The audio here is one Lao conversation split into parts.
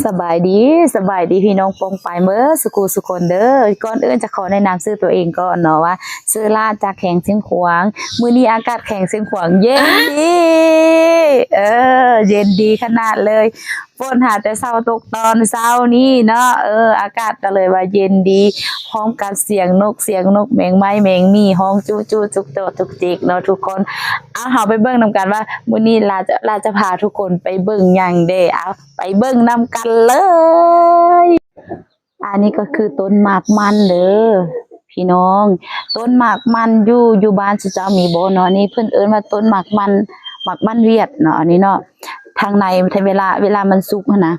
ສະບາຍດີ ສະບາຍດີພີ່ນ້ອງປ້ອງປາຍເໝິດສຸຄູ່ສຸຄົນເດີ. ກ່ອນອື່ນຈະຂໍແນະນຳຊື່ຕົວເອງກ່ອນເນາະ ວ່າຊື່ຫຼ້າຈາກແຂວງຊຽງຂວາງ. ມື້ນີ້ອາກາດແຂວງຊຽງຂວາງເຢັນດີ ເອີ ເຢັນດີຂະໜາດເລີຍ. ຝົນຫາແຕ່ເຊົ້າຕົກຕອນເຊົ້ານີ້ເນາະ ເອີ ອາກາດກໍເລີຍວ່າເຢັນດີ ພ້ອມກັບສຽງນົກ ສຽງນົກ ແມງໄມ້ແມງໝີ້ຮ້ອງຈຸຈຸຈຸກຈອກຈຸກຈິກເນາະທຸກຄົນ. ເອົາ ເຮົາໄປເບິ່ງນຳກັນວ່າມື້ນີ້ຫຼ້າຈະ ຫຼ້າຈະພາທຸກຄົນໄປເບິ່ງຫຍັງເດ. ເອົາ ໄປເບິ່ງນຳກັນເລີຍ. ອັນນີ້ກໍຄືຕົ້ນໝາກມັນເດີພີ່ນ້ອງ. ຕົ້ນໝາກມັນຢູ່ ຢູ່ບ້ານຊຸເຈົ້າມີບໍ່ເນາະ? ນີ້ເພິ່ນເອີ້ນວ່າຕົ້ນໝາກມັນ ໝາກມັນຫວຽດເນາະ ອັນນີ້ເນາະ. ທາງໃນ ເວລາ ເວລາມັນສຸກຫັ້ນນະ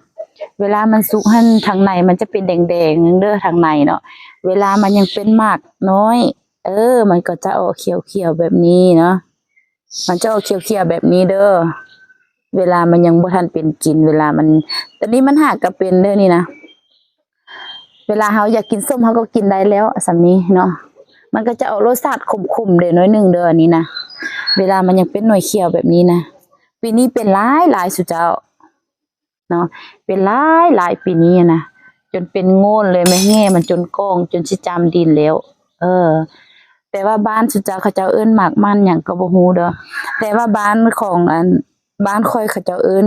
ເວລາມັນສຸກຫັ້ນ ທາງໃນມັນຈະເປັນແດງໆເດີ ທາງໃນເນາະ. ເວລາມັນຍັງເປັນໝາກນ້ອຍ ເອີ ມັນກໍຈະອອກຂຽວໆແບບນີ້ເນາະ. ມັນຈະອອກຂຽວໆແບບນີ້ເດີ ເວລາມັນຍັງບໍ່ທັນເປັນກິນ ເວລາມັນ ຕອນນີ້ມັນຫາກະເປັນເດີນີ້ນະ. ເວລາເຮົາຢາກກິນສົ້ມ ເຮົາກໍກິນໄດ້ແລ້ວສ່ຳນີ້ເນາະ. ມັນກໍຈະອອກລົດຊາດຂົມໆເດ ໜ້ອຍໜຶ່ງເດີ ອັນນີ້ນະ. ເວລາມັນຍັງເປັນໜ່ວຍຂຽວແບບນີ້ນະ. ປີນີ້ເປັນຫຼາຍໆ ຊຸເຈົ້າເນາະ ເປັນຫຼາຍໆປີນີ້ນະ ຈົນເປັນໂງ່ນເລີຍ ແມ່ແງ່ມັນຈົນກອງ ຈົນຊິຈຳດິນແລ້ວ. ເອີ ແຕ່ວ່າບ້ານຊຸເຈົ້າເຂົາເຈົ້າເອີ້ນໝາກມັນຫຍັງກໍບໍ່ຮູ້ເດີ ແຕ່ວ່າບ້ານຂອງ ອັນ ບ້ານຂ້ອຍເຂົາເຈົ້າເອີ້ນ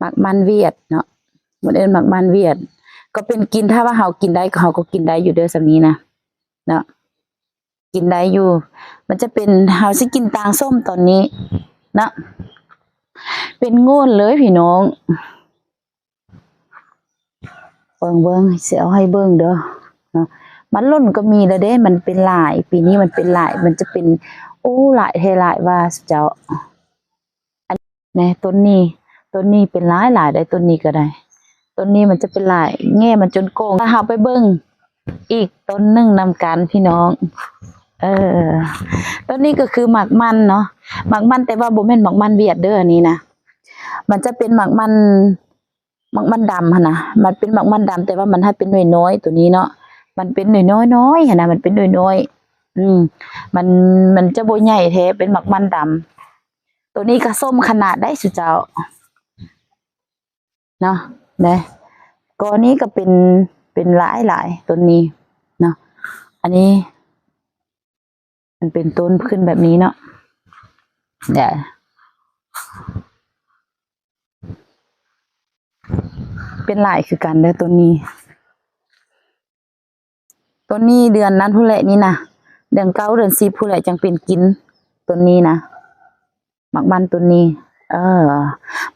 ໝາກມັນຫວຽດເນາະ ມັນເອີ້ນໝາກມັນຫວຽດ. ກໍເປັນກິນ ຖ້າວ່າເຮົາກິນໄດ້ ກໍ ເຮົາກໍກິນໄດ້ຢູ່ເດີສ່ຳນີ້ນະເນາະ. ກິນໄດ້ຢູ່ ມັນຈະເປັນ ເຮົາຊິກິນຕາງສົ້ມຕອນນີ້ເນາະ. ເປັນໂງ່ນເລີຍພີ່ນ້ອງ ເບິ່ງໆ ຊິເອົາໃຫ້ເບິ່ງເດີເນາະ. ມັນຫຼົ່ນກໍມີແລ້ວເດ້ ມັນເປັນຫຼາຍ ປີນີ້ມັນເປັນຫຼາຍ ມັນຈະເປັນ ໂອ້ ຫຼາຍແທ້ຫຼາຍວ່າເຈົ້າ. ອັນແນ່ ຕົ້ນນີ້ ຕົ້ນນີ້ເປັນຫຼາຍໆໄດ໋ ຕົ້ນນີ້ກໍໄດ້ ຕົ້ນນີ້ມັນຈະເປັນຫຼາຍ ແງ່ມັນຈົນໂກງ. ຖ້າເຮົາໄປເບິ່ງອີກຕົ້ນໜຶ່ງນຳກັນພີ່ນ້ອງ ເອີ ຕົ້ນນີ້ກໍຄືໝາກມັນເນາະ. ໝາກມັນ ແຕ່ວ່າບໍ່ແມ່ນໝາກມັນຫວຽດເດີ ອັນນີ້ນະ ມັນຈະເປັນໝາກມັນ ໝາກມັນດຳຫັ້ນນະ. ມັນເປັນໝາກມັນດຳ ແຕ່ວ່າມັນໃຫ້ເປັນໜ່ວຍນ້ອຍ ໂຕນີ້ເນາະ ມັນເປັນໜ່ວຍນ້ອຍໆຫັ້ນນະ ມັນເປັນໜ່ວຍນ້ອຍ ອືມ ມັນ ມັນຈະບໍ່ໃຫຍ່ແທ້ ເປັນໝາກມັນດຳ. ໂຕນີ້ກໍສົ້ມຂະໜາດໄດ໋ຊຸເຈົ້າເນາະ ເດ້. ກໍນີ້ກໍເປັນ ເປັນຫຼາຍໆ ຕົ້ນນີ້ເນາະ. ອັນນີ້ມັນເປັນຕົ້ນຂຶ້ນແບບນີ້ເນາະ ເດ້ ເປັນຫຼາຍຄືກັນເດີ ຕົ້ນນີ້. ຕົ້ນນີ້ເດືອນນັ້ນພຸ້ນແຫຼະນີ້ນະ ເດືອນເກົ້າເດືອນສິບພຸ້ນແຫຼະຈັ່ງເປັນກິນ ຕົ້ນນີ້ນະ ໝາກມັນຕົ້ນນີ້. ເອີ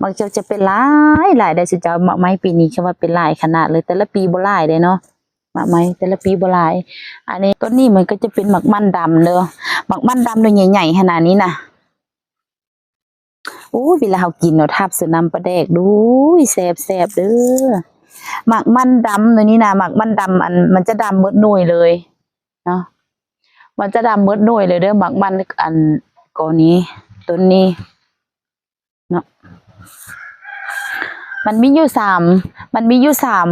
ມັນຈະ ຈະເປັນຫຼາຍໆໄດ໋ຊຸເຈົ້າ. ໝາກໄມ້ປີນີ້ຄືວ່າເປັນຫຼາຍຂະໜາດເລີຍ ແຕ່ລະປີບໍ່ຫຼາຍເດ້ເນາະ ໝາກໄມ້ແຕ່ລະປີບໍ່ຫຼາຍ. ອັນນີ້ ຕົ້ນນີ້ມັນກໍຈະເປັນໝາກມັນດຳເດີ ໝາກມັນດຳໂດຍໃຫຍ່ໆຂະໜາດນີ້ນະ. ໂອ້ຍ ເວລາເຮົາກິນເນາະ ທັບໃສ່ນ້ຳປາແດກ ໂອ້ຍ ແຊບໆເດີ. ໝາກມັນດຳໂດຍນີ້ນະ ໝາກມັນດຳ ອັນ ມັນຈະດຳເໝິດໜ່ວຍເລີຍເນາະ ມັນຈະດຳເໝິດໜ່ວຍເລີຍເດີ ໝາກມັນ ອັນ ກໍນີ້ ຕົ້ນນີ້ເນາະ. ມັນມີຢູ່ສາມ ມັນມີຢູ່ສາມ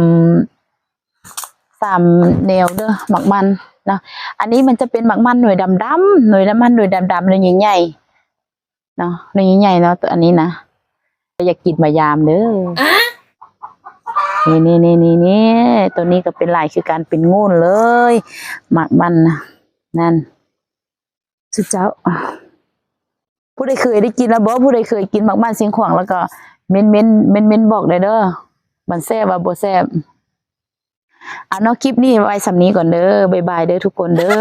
ສາມແນວເດີ ໝາກມັນເນາະ. ອັນນີ້ມັນຈະເປັນໝາກມັນໜ່ວຍດຳໆ ໜ່ວຍມັນໜ່ວຍດຳໆ ໜ່ວຍໃຫຍ່ໆ ເນາະ ໜ່ວຍໃຫຍ່ໆເນາະ. ໂຕອັນນີ້ນະ ຢາກກິນມາຢາມເດີ. ນີ້ໆໆໆ ໂຕນີ້ກໍເປັນຫຼາຍຄືກັນ ເປັນໂງ່ນເລີຍ ໝາກມັນນະ ນັ້ນ ສຸເຈົ້າ. ຜູ້ໃດເຄີຍໄດ້ກິນແລ້ວບໍ່? ຜູ້ໃດເຄີຍກິນໝາກມັນຊຽງຂວາງແລ້ວກໍເມັນໆ ເມັນໆບອກແດ່ເດີ ມັນແຊບວ່າບໍ່ແຊບ. ເອົາເນາະ ຄລິບນີ້ໄວ້ສ່ຳນີ້ກ່ອນເດີ ບາຍບາຍເດີທຸກຄົນເດີ.